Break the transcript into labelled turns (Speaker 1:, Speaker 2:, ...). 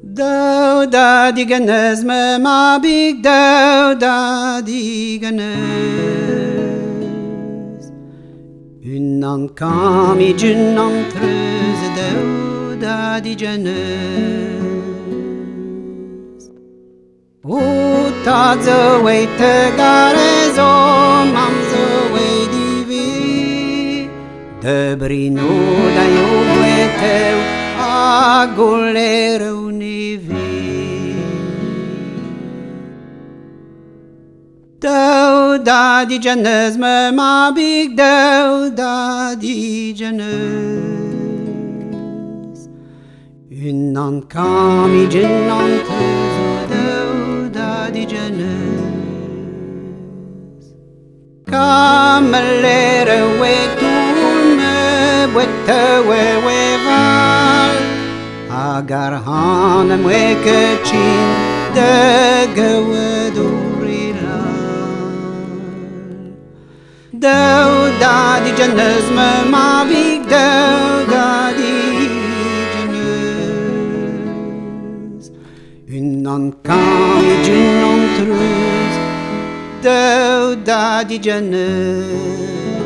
Speaker 1: Daou da digenez ma mabig, daou da digenez. Unan kammig, unan treuz, daou da digenez. O tad zo eit garez, o mamm zo eit ivez. De brino da yo bouetev ha golerv nevez. Daou da digenez ma mabig, daou da digenez. Unan kammig, unan treuz, o daou da digenez. Kamelere oe toull bouetewe val Hag ar han am oe ket chin da gaouet Daou da digenez ma mabig, daou da digenez. Unan kammig, unan treuz, daou da digenez.